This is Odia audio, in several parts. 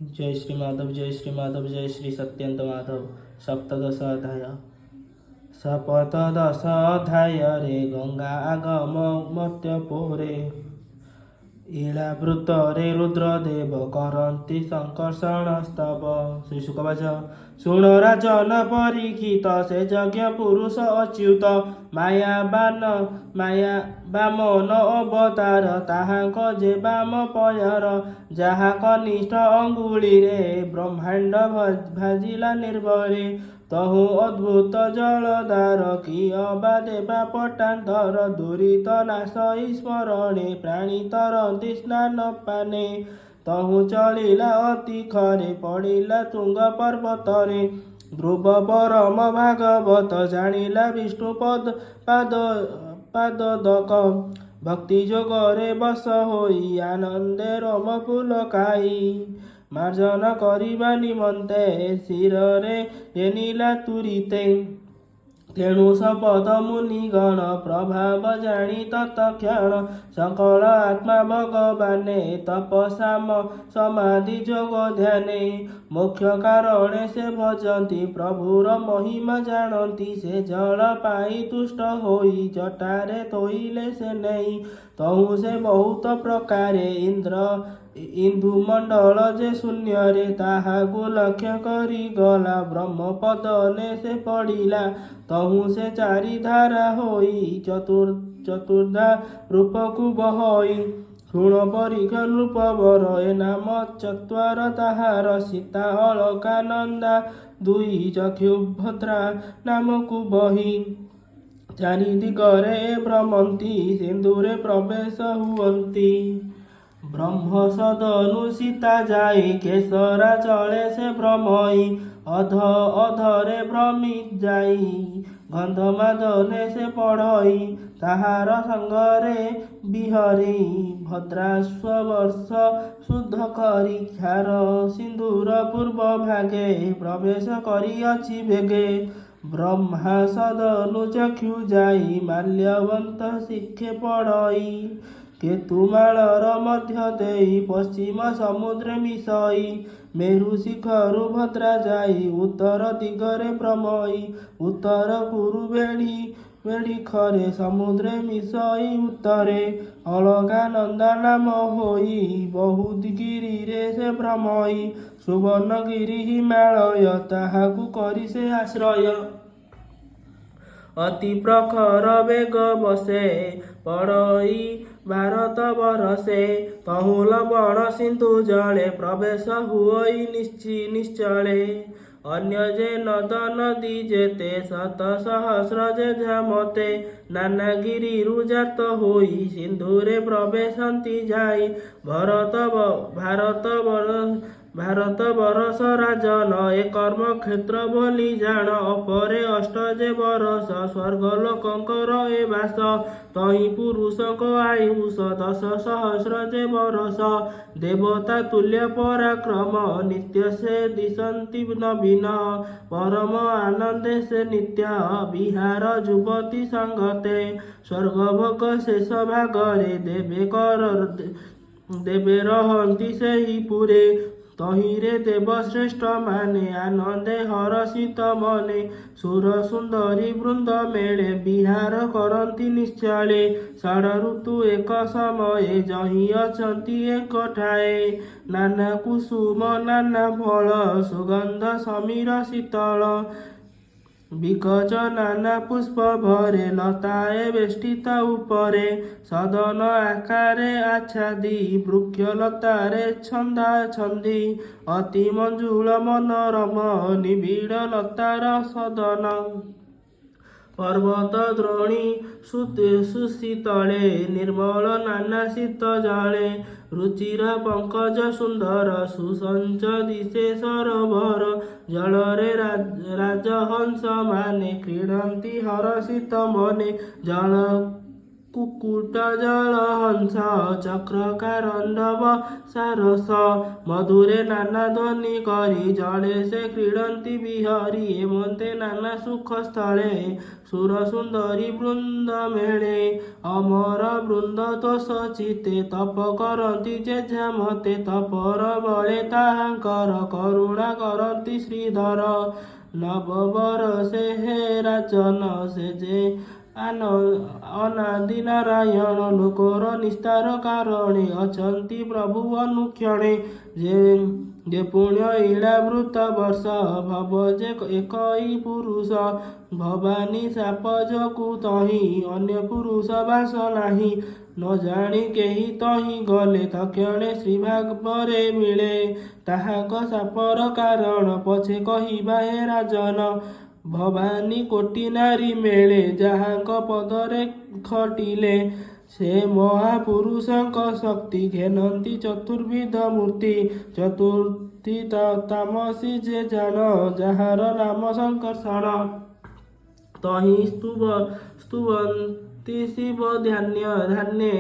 ଜୟ ଶ୍ରୀ ମାଧବ, ଜୟ ଶ୍ରୀ ମାଧବ, ଜୟ ଶ୍ରୀ ସତ୍ୟନ୍ତ ମାଧବ। ସପ୍ତଦଶ ଅଧ୍ୟାୟ। ସପ୍ତଦଶ ଅଧ୍ୟାୟରେ ଗଙ୍ଗା ଆଗମ ମର୍ତ୍ତ୍ୟପୁରେ। ଇଳାବୃତରେ ରୁଦ୍ରଦେବ କରନ୍ତି ସଙ୍କର୍ଷଣ ସ୍ତବ। ଶ୍ରୀ ଶୁକ ଉବାଚ: ଶୁଣ ରାଜନ ପରୀକ୍ଷିତ, ସେ ଯଜ୍ଞ ପୁରୁଷ ଅଚ୍ୟୁତ। ମାୟା ବାମନ ଅବତାର, ତାହାଙ୍କ ଯେ ବାମ ପୟର। ଯାହା କନିଷ୍ଠ ଅଙ୍ଗୁଳିରେ ବ୍ରହ୍ମାଣ୍ଡ ଭାଜିଲା ନିର୍ଭରେ। ତହୁଁ ଅଦ୍ଭୁତ ଜଳଧାର କି ଅବା ଦେବା ପଟାନ୍ତର। ଦୁରିତ ନାଶଇ ସ୍ମରଣେ ପ୍ରାଣୀ ତରନ୍ତି ସ୍ନାନ ପାନେ। ତହୁଁ ଚଳିଲା ଅତି ଖରେ ପଡ଼ିଲା ତୁଙ୍ଗ ପର୍ବତରେ। ଧ୍ରୁବ ପରମ ଭାଗବତ ଜାଣିଲା ବିଷ୍ଣୁ ପାଦୋଦକ। ଭକ୍ତି ଯୋଗରେ ବଶ ହୋଇ ଆନନ୍ଦେ ରୋମ ପୁଲକାଇ। ମାର୍ଜନ କରିବା ନିମନ୍ତେ ଶିରରେ ଘେନିଲା ତୁରିତେ। ତେଣୁ ସପତ ମୁନିଗଣ ପ୍ରଭାବ ଜାଣି ତତକ୍ଷଣ। ସକଳ ଆତ୍ମା ଭଗବାନେ ତପ ସମାଧି ଯୋଗ ଧ୍ୟାନେ। ମୋକ୍ଷ କାରଣେ ସେ ଭଜନ୍ତି ପ୍ରଭୁର ମହିମା ଜାଣନ୍ତି। ସେ ଜଳ ପାଇ ତୁଷ୍ଟ ହୋଇ ଜଟାରେ ଥୋଇଲେ ସେ ନେଇ। ତହୁଁ ସେ ବହୁତ ପ୍ରକାରେ ଇନ୍ଦୁମଣ୍ଡଳ ଯେ ଶୂନ୍ୟରେ ତାହାକୁ ଲକ୍ଷ୍ୟ କରି ଗଲା, ବ୍ରହ୍ମପଦନେ ସେ ପଡ଼ିଲା। ତହୁଁ ସେ ଚାରିଧାରା ହୋଇ ଚତୁର୍ଦ୍ଧା ରୂପକୁ ବହଇ। ଶୁଣ ପରୀକ୍ଷିତ ନୃପବର, ଏ ନାମ ଚତ୍ୱାର ତାହାର। ସୀତା ଅଳକାନନ୍ଦା ଦୁଇ ଚକ୍ଷୁ ଭଦ୍ରା ନାମକୁ ବହି। ଚାରି ଦିଗରେ ଏ ଭ୍ରମନ୍ତି ସିନ୍ଧୁରେ ପ୍ରବେଶ ହୁଅନ୍ତି। ବ୍ରହ୍ମ ସଦନୁ ସୀତା ଯାଇ କେଶରାଚଳେ ସେ ଭ୍ରମଇ। ଅଧ ଅଧରେ ଭ୍ରମି ଯାଇ ଗନ୍ଧମାଦନେ ସେ ପଡ଼ଇ। ତାହାର ସଙ୍ଗରେ ବିହରି ଭଦ୍ରାଶ୍ୱ ବର୍ଷ ଶୁଦ୍ଧ କରି। କ୍ଷାର ସିନ୍ଧୁର ପୂର୍ବ ଭାଗେ ପ୍ରବେଶ କରିଅଛି ବେଗେ। ବ୍ରହ୍ମା ସଦନୁ ଚକ୍ଷୁ ଯାଇ ମାଲ୍ୟବନ୍ତ ଶିଖେ ପଡ଼ଇ। କେତୁମାଳର ମଧ୍ୟ ଦେଇ ପଶ୍ଚିମ ସମୁଦ୍ରେ ମିଶଇ। ମେରୁ ଶିଖରୁ ଭଦ୍ରା ଯାଇ ଉତ୍ତର ଦିଗରେ ଭ୍ରମଇ। ଉତ୍ତର କୁରୁ ବେଢ଼ି ଖରେ ସମୁଦ୍ରେ ମିଶଇ ଉତ୍ତରେ। ଅଳକାନନ୍ଦା ନାମ ହୋଇ ବହୁ ଗିରିରେ ସେ ଭ୍ରମଇ। ସୁବର୍ଣ୍ଣଗିରି ହିମାଳୟ ତାହାକୁ କରି ସେ ଆଶ୍ରୟ। ଅତି ପ୍ରଖର ବେଗ ବଶେ ପଡ଼ଇ ଭାରତ ବରଷେ। ତହୁଁ ଲବଣ ସିନ୍ଧୁ ଜଳେ ପ୍ରବେଶ ହୁଅଇ ନିଶ୍ଚଳେ। ଅନ୍ୟ ଯେ ନଦ ନଦୀ ଯେତେ ଶତ ସହସ୍ର ଯେ ଝାମତେ। ନାନା ଗିରିରୁ ଜାତ ହୋଇ ସିନ୍ଧୁରେ ପ୍ରବେଶନ୍ତି ଯାଇ। ଭରତ ଭାରତ ଭାରତ ବରଷ ରାଜନ ଏ କର୍ମକ୍ଷେତ୍ର ବୋଲି ଜାଣ। ଅପରେ ଅଷ୍ଟ ଯେ ବରଷ ସ୍ୱର୍ଗ ଲୋକଙ୍କର ଏ ବାସ। ତହିଁ ପୁରୁଷଙ୍କ ଆୟୁଷ 10 ସହସ୍ର ଯେ ବରଷ। ଦେବତା ତୁଲ୍ୟ ପରାକ୍ରମ ନିତ୍ୟ ସେ ଦିଶନ୍ତି ନବୀନ। ପରମ ଆନନ୍ଦେ ସେ ନିତ୍ୟ ବିହାର ଯୁବତୀ ସଙ୍ଗତେ। ସ୍ୱର୍ଗଭୋଗ ଶେଷ ଭାଗରେ ଦେବେ ରହନ୍ତି ସେହି ପୁରେ। ତହିଁରେ ଦେବଶ୍ରେଷ୍ଠ ମାନେ ଆନନ୍ଦେ ହରଷିତ ମନେ। ସୁର ସୁନ୍ଦରୀ ବୃନ୍ଦ ମେଳେ ବିହାର କରନ୍ତି ନିଶ୍ଚଳେ। ଷଡ଼ ଋତୁ ଏକ ସମୟେ ଯହିଁ ଅଛନ୍ତି ଏକଠାଏ। ନାନା କୁସୁମ ନାନା ଫଳ ସୁଗନ୍ଧ ସମୀର ଶୀତଳ। ବିକଚ ନାନା ପୁଷ୍ପ ଭରେ ଲତାଏ ବେଷ୍ଟିତ ଉପରେ। ସଦନ ଆକାରେ ଆଚ୍ଛାଦି ବୃକ୍ଷ ଲତାରେ ଛନ୍ଦା ଛନ୍ଦି। ଅତି ମଞ୍ଜୁଳ ମନୋରମ ନିବିଡ଼ ଲତାର ସଦନ। ପର୍ବତ ଦ୍ରୋଣୀ ସୁଶୀତଳେ ନିର୍ମଳ ନାନା ଶୀତ ଜଳେ। ରୁଚିର ପଙ୍କଜ ସୁନ୍ଦର ସୁସଞ୍ଚ ଦିଶେ ସରୋବର। ଜଳରେ ରାଜହଂସମାନେ କ୍ରୀଡ଼ନ୍ତି ହରଷିତ ମନେ। ଜଳ କୁକ୍କୁଟ ଜଳ ହଂସ ଚକ୍ର କାରଣ୍ଡବ ସାରସ। ମଧୁରେ ନାନା ଧ୍ୱନି କରି ଜଳେ ସେ କ୍ରୀଡ଼ନ୍ତି ବିହରି। ଏମନ୍ତେ ନାନା ସୁଖ ସ୍ଥଳେ ସୁର ସୁନ୍ଦରୀ ବୃନ୍ଦ ମେଳେ। ଅମର ବୃନ୍ଦ ତୋଷ ଚିତ୍ତେ ତପ କରନ୍ତି ଯେଝା ମତେ। ତପର ବଳେ ତାହାଙ୍କର କରୁଣା କରନ୍ତି ଶ୍ରୀଧର। ନବ ବରଷେ ହେ ରାଜନ ସେ ଯେ ଅନାଦି ନାରାୟଣ। ଲୋକର ନିସ୍ତାର କାରଣେ ଅଛନ୍ତି ପ୍ରଭୁ ଅନୁକ୍ଷଣେ। ଯେ ପୁଣ୍ୟ ଇଳାବୃତ ବର୍ଷ ଭବ ଯେ ଏକଇ ପୁରୁଷ। ଭବାନୀ ଶାପ ଯୋଗୁଁ ତହିଁ ଅନ୍ୟ ପୁରୁଷ ବାସ ନାହିଁ। ନ ଜାଣି କେହି ତହିଁ ଗଲେ ତକ୍ଷଣେ ସ୍ତ୍ରୀଭାବରେ ମିଳେ। ତାହାଙ୍କ ଶାପର କାରଣ ପଛେ କହିବା ହେ ରାଜନ। ଭବାନୀ କୋଟି ନାରୀ ମେଳେ ଯାହାଙ୍କ ପଦରେ ଖଟିଲେ। ସେ ମହାପୁରୁଷଙ୍କ ଶକ୍ତି ଘେନନ୍ତି ଚତୁର୍ବିଧ ମୂର୍ତ୍ତି। ଚତୁର୍ଥୀ ତାମସୀ ଯେ ଜାଣ ଯାହାର ନାମ ସଙ୍କର୍ଷଣ। ତହିଁ ସ୍ତୁବନ୍ତି ଶିବ ଧ୍ୟାନେ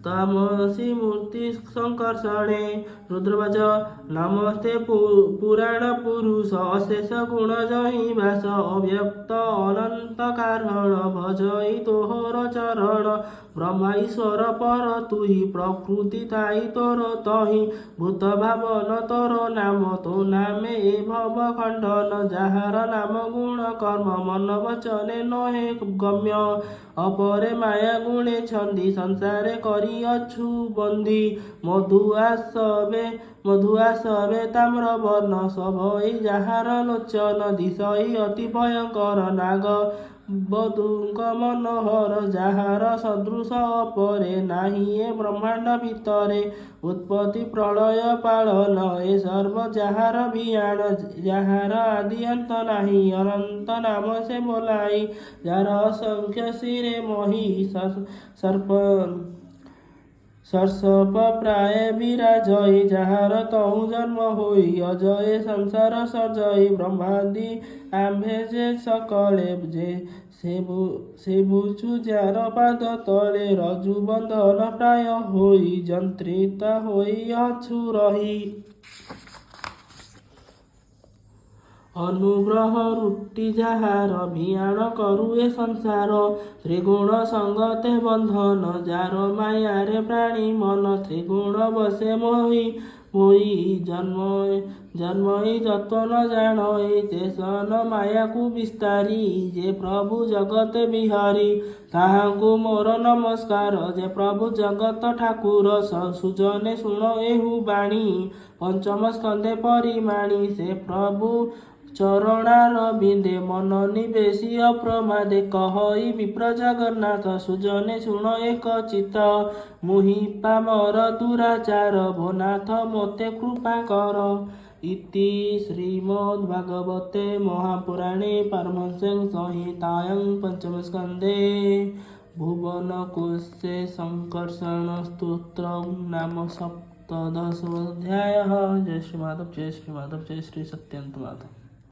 ତାମସୀ ମୂର୍ତ୍ତି ସଙ୍କର୍ଷଣେ। ରୁଦ୍ରୋବାଚ। ନମସ୍ତେ ପୁରାଣ ପୁରୁଷ ଅଶେଷ ଗୁଣ ଯହିଁ ବାସ। ଅବ୍ୟକ୍ତ ଅନନ୍ତ କାରଣ ଭଜଇ ତୋହର ଚରଣ। ବ୍ରହ୍ମା ଈଶ୍ୱର ପର ତୁହି ପ୍ରକୃତି ଥାଇ ତୋର ତହିଁ। ଭୂତ ଭାବନ ତୋର ନାମ ତୋ ନାମେ ଏ ଭବ ଖଣ୍ଡନ। ଯାହାର ନାମ ଗୁଣ କର୍ମ ମନ ବଚନେ ନୋହେ ଗମ୍ୟ। ଅପରେ ମାୟା ଗୁଣେ ଛନ୍ଦି ସଂସାରେ କରିଅଛୁ ବନ୍ଦୀ। ମଧୁ ଆସବେ ତାମ୍ର ବର୍ଣ୍ଣ ଶୋଭଇ ଯାହାର ଲୋଚନ। ଦିଶଇ ଅତି ଭୟଙ୍କର ନାଗ ବଧୂଙ୍କ ମନୋହର। ଯାହାର ସଦୃଶ ଅପରେ ନାହିଁ ଏ ବ୍ରହ୍ମାଣ୍ଡ ଭିତରେ। ଉତ୍ପତ୍ତି ପ୍ରଳୟ ପାଳନ ଏ ସର୍ବ ଯାହାର ଭିଆଣ। ଯାହାର ଆଦି ଅନ୍ତ ନାହିଁ ଅନନ୍ତ ନାମ ସେ ବୋଲାଇ। ଯାର ଅସଂଖ୍ୟ ଶିରେ ମହୀ ସର୍ସପ ପ୍ରାୟେ ବିରାଜଇ। ଯାହାର ତହୁଁ ଜନ୍ମ ହୋଇ ଅଜ ଏ ସଂସାର ସର୍ଜଇ। ବ୍ରହ୍ମାଦି ଆମ୍ଭେ ଯେ ସକଳେ ସେବୁଛୁ ଯାର ପାଦ ତଳେ। ରଜ୍ଜୁ ବନ୍ଧନ ପ୍ରାୟ ହୋଇ ଯନ୍ତ୍ରିତ ହୋଇଅଛୁ ରହି। ଅନୁଗ୍ରହ ରୁଟି ଯାହାର ଭିଆଣ କରୁ ଏ ସଂସାର। ତ୍ରିଗୁଣ ସଙ୍ଗତେ ବନ୍ଧନ ଯାର ମାୟାରେ ପ୍ରାଣୀ ମନ। ତ୍ରିଗୁଣ ବଶେ ମୋହି ମୋହି ଜନ୍ମଇ ତତ୍ତ୍ୱ ନ ଜାଣଇ। ତେସନ ମାୟାକୁ ବିସ୍ତାରି ଯେ ପ୍ରଭୁ ଜଗତେ ବିହରି। ତାହାଙ୍କୁ ମୋର ନମସ୍କାର ଯେ ପ୍ରଭୁ ଜଗତ ଠାକୁର। ସୁଜନେ ଶୁଣ ଏହୁ ବାଣୀ ପଞ୍ଚମ ସ୍କନ୍ଧେ ପରିମାଣି। ସେ ପ୍ରଭୁ ଚରଣାରବିନ୍ଦେ ମନ ନିବେଶି ଅପ୍ରମାଦେ। କହଇ ବିପ୍ର ଜଗନ୍ନାଥ ସୁଜନେ ଶୁଣ ଏକ ଚିତ୍ତ। ମୁହିଁ ପାମର ଦୁରାଚାର ଭୋ ନାଥ ମୋତେ କୃପା କର। ଇତି ଶ୍ରୀମଦ୍ଭାଗବତେ ମହାପୁରାଣେ ପାରମହଂସ୍ୟାଂ ସଂହିତାୟାଂ ପଞ୍ଚମସ୍କନ୍ଧେ ଭୁବନକୋଶେ ସଙ୍କର୍ଷଣ ସ୍ତୋତ୍ରଂ ନାମ ସପ୍ତଦଶୋऽଧ୍ୟାୟः। ଜୟ ଶ୍ରୀ ମାଧବ, ଜୟ ଶ୍ରୀ ମାଧବ, ଜୟ ଶ୍ରୀ ସତ୍ୟନ୍ତ ମାଧବ।